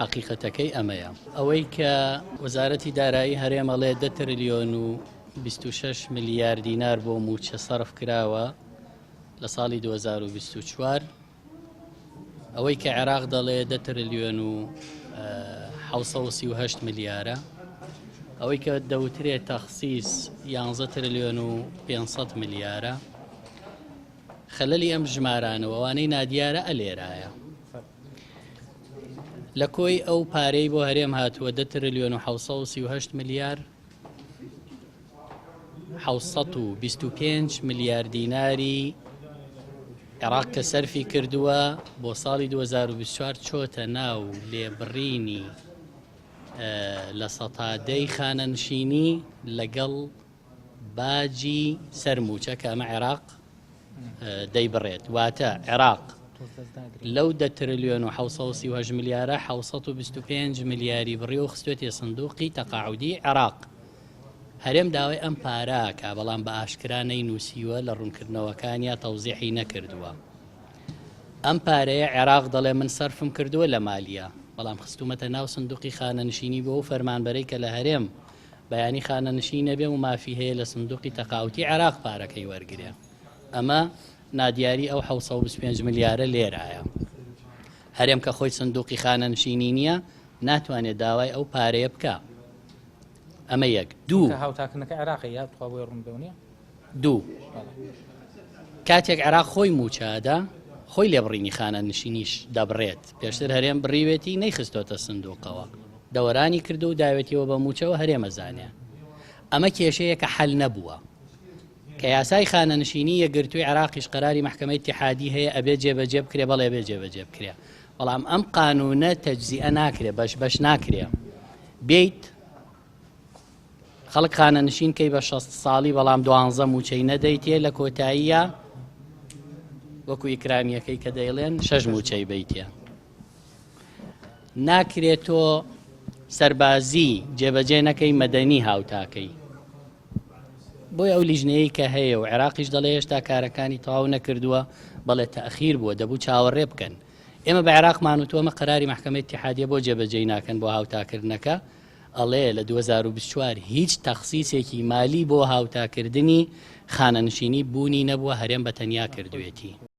حەقیقەتەکەی ئەمەیە. ئەوەی کە وەزارەتی دارایی هەرێم ئەڵێ دە ترلیۆن و 26 ملیار دینار بۆ مووچە سەرف کراوە لە ساڵی 2024، ئەوەی کە عێراق دەڵێ دە ترلیۆن و 738 ملیارە، ئەوەی کە دەوترێت تەخسیس 11 ترلیۆن و 500 ملیارە. خەلەلی ئەم ژمارانە و ئەوانەی نادیارە ئەلێرایە. لە کۆی ئەو پارەی بۆ هەرێم هاتووە دە ترلیۆن و 738 ملیار، 725 ملیار دیناری عێراق کە سەرفی کردووە بۆ ساڵی 2024 چۆتە ناو لێبڕینی لە سەتا دەی خانەنشینی لەگەڵ باجی سەر مووچە کە ئەمە عێراق دەیبڕێت. واتە عێراق لەو دە ترلیۆن و 738 ملیارە 725 ملیاری بڕی و خستوێتێ سندوقی تەقاعودی عێراق. هەرێم داوای ئەم پارەکە، بەڵام بە ئاشکرا نەینووسیوە، لە ڕوونکردنەوەکانیا تەوزیحی نەکردووە. ئەم پارەیە عێراق دەڵێ من سەرفم کردووە لە مالیە، بەڵام خستومەتە ناو سندوقی خانەنشینی بۆ ئەو فەرمانبەرەی کە لە هەرێم بەیانی خانەنشین نەبێ و مافی هەیە لە سندوقی تەقاوتی عێراق پارەکەی وەرگێ. ئەمە نادیاری ئەو 725 ملیارە لێرایە. هەرێم کە خۆی سندوقی خانەنشینی نییە ناتوانێت داوای ئەو پارەیە بکە. ئەمە یەک. دوو، هاوتاکردنەکە عێراقی یا تخوا بۆی ڕوون بێ نیە؟ دوو، کاتێک عێراق خۆی مووچەدا خۆی لێبڕینی خانەنشینیش دەبڕێت. پێشتر هەرێم بڕیوێتی نەیخستۆتە سندوقەوە، دەوەرانی کردو و داوێتیەوە بە مووچەوە، هەرێمە زانێ. ئەمە کێشەیە کە حەل نەبووە. کە یاسای خانەنشینی یەکگرتووی عێراقیش قەراری مەحکەمەی ئیتیحادی هەیە ئەبێ جێبەجێ بکرێ، بەڵێ ئەبێ جێبەجێ بکرێ، بەڵام ئەم قانونە تەجزیئە ناکرێ، بەش بەش ناکرێ. بیت خەڵک خانەنشین کەی بە 60 ساڵی بەڵام دوانزە موچەی نەدەیتێ، لە کۆتاییە وەکو ئیکرامیەکەی کە دەیڵێن شەش موچەی بیتێ. ناکرێت تۆ سەربازی جێبەجێ نەکەی مەدەنی هاوتاکەی. بۆی ئەو لیژنەیە کە هەیە و عێراقیش دەڵێ هێشتا کارەکانی تەواو نەکردووە، بەڵێ تەخیر بووە، دەبوو چاوەڕێ بکەن. ئێمە بە عێراقمان و تۆمە قەراری مەحکەمەی ئیتیحادیە بۆ جێبەجێی ناکەن بۆ هاوتاکردنەکە؟ ئەڵێ لە 2024 هیچ تەخسیسێکی مالی بۆ هاوتاکردنی خانەنشینی بوونی نەبووە، هەرێم بە تەنیا کردوێتی.